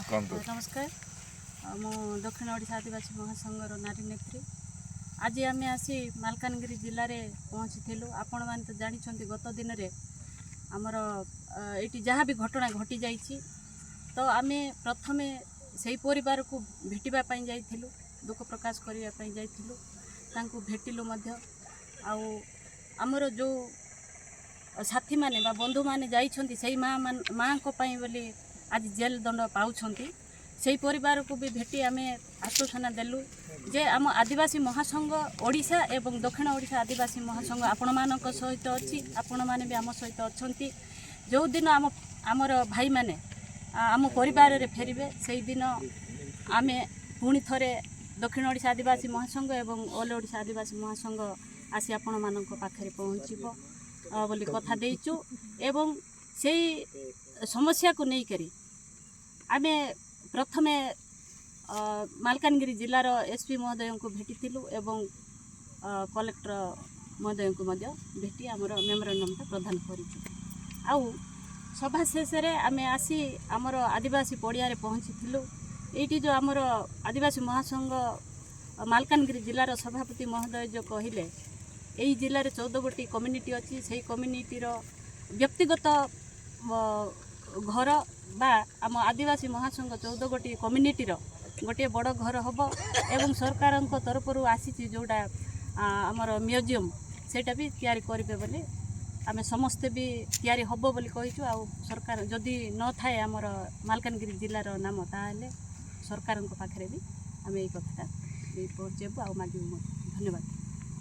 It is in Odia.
କୁହନ୍ତୁ। ନମସ୍କାର, ମୁଁ ଦକ୍ଷିଣ ଓଡ଼ିଶା ଆଦିବାସୀ ମହାସଂଘର ନାରୀ ନେତ୍ରୀ। ଆଜି ଆମେ ଆସି ମାଲକାନଗିରି ଜିଲ୍ଲାରେ ପହଞ୍ଚିଥିଲୁ। ଆପଣମାନେ ତ ଜାଣିଛନ୍ତି, ଗତ ଦିନରେ ଆମର ଏଇଠି ଯାହା ବି ଘଟଣା ଘଟିଯାଇଛି। ତ ଆମେ ପ୍ରଥମେ ସେଇ ପରିବାରକୁ ଭେଟିବା ପାଇଁ ଯାଇଥିଲୁ, ଦୁଃଖ ପ୍ରକାଶ କରିବା ପାଇଁ ଯାଇଥିଲୁ। ତାଙ୍କୁ ଭେଟିଲୁ ମଧ୍ୟ। ଆଉ ଆମର ଯେଉଁ ସାଥୀମାନେ ବା ବନ୍ଧୁମାନେ ଯାଇଛନ୍ତି, ସେଇ ମା ମାଆଙ୍କ ପାଇଁ ବୋଲି ଆଜି ଜେଲ୍ ଦଣ୍ଡ ପାଉଛନ୍ତି, ସେଇ ପରିବାରକୁ ବି ଭେଟି ଆମେ ଆଶ୍ୱାସନା ଦେଲୁ ଯେ ଆମ ଆଦିବାସୀ ମହାସଂଘ ଓଡ଼ିଶା ଏବଂ ଦକ୍ଷିଣ ଓଡ଼ିଶା ଆଦିବାସୀ ମହାସଂଘ ଆପଣମାନଙ୍କ ସହିତ ଅଛି, ଆପଣମାନେ ବି ଆମ ସହିତ ଅଛନ୍ତି। ଯେଉଁଦିନ ଆମର ଭାଇମାନେ ଆମ ପରିବାରରେ ଫେରିବେ, ସେଇଦିନ ଆମେ ପୁଣି ଥରେ ଦକ୍ଷିଣ ଓଡ଼ିଶା ଆଦିବାସୀ ମହାସଂଘ ଏବଂ ଅଲ୍ ଓଡ଼ିଶା ଆଦିବାସୀ ମହାସଂଘ ଆସି ଆପଣମାନଙ୍କ ପାଖରେ ପହଞ୍ଚିବ ବୋଲି କଥା ଦେଇଛୁ। ଏବଂ ସେଇ ସମସ୍ୟାକୁ ନେଇକରି ଆମେ ପ୍ରଥମେ ମାଲକାନଗିରି ଜିଲ୍ଲାର ଏସ୍ ପି ମହୋଦୟଙ୍କୁ ଭେଟିଥିଲୁ ଏବଂ କଲେକ୍ଟର ମହୋଦୟଙ୍କୁ ମଧ୍ୟ ଭେଟି ଆମର ମେମୋରାଣ୍ଡମ୍ଟା ପ୍ରଦାନ କରିଛୁ। ଆଉ ସଭା ଶେଷରେ ଆମେ ଆସି ଆମର ଆଦିବାସୀ ପଡ଼ିଆରେ ପହଞ୍ଚିଥିଲୁ। ଏଇଠି ଯେଉଁ ଆମର ଆଦିବାସୀ ମହାସଂଘ ମାଲକାନଗିରି ଜିଲ୍ଲାର ସଭାପତି ମହୋଦୟ ଯେଉଁ କହିଲେ, ଏଇ ଜିଲ୍ଲାରେ 14 ଗୋଟି କମ୍ୟୁନିଟି ଅଛି, ସେଇ କମ୍ୟୁନିଟିର ବ୍ୟକ୍ତିଗତ ଘର ବା ଆମ ଆଦିବାସୀ ମହାସଂଘ 14 ଗୋଟି କମ୍ୟୁନିଟିର ଗୋଟିଏ ବଡ଼ ଘର ହେବ ଏବଂ ସରକାରଙ୍କ ତରଫରୁ ଆସିଛି ଯେଉଁଟା ଆମର ମ୍ୟୁଜିୟମ୍, ସେଇଟା ବି ତିଆରି କରିବେ ବୋଲି ଆମେ ସମସ୍ତେ ବି ତିଆରି ହେବ ବୋଲି କହିଛୁ। ଆଉ ସରକାର ଯଦି ନଥାଏ ଆମର ମାଲକାନଗିରି ଜିଲ୍ଲାର ନାମ, ତାହେଲେ ସରକାରଙ୍କ ପାଖରେ ବି ଆମେ ଏଇ କଥାଟା ଦେଇ ପହଞ୍ଚେଇବୁ ଆଉ ମାଗିବୁ ମଧ୍ୟ। ଧନ୍ୟବାଦ।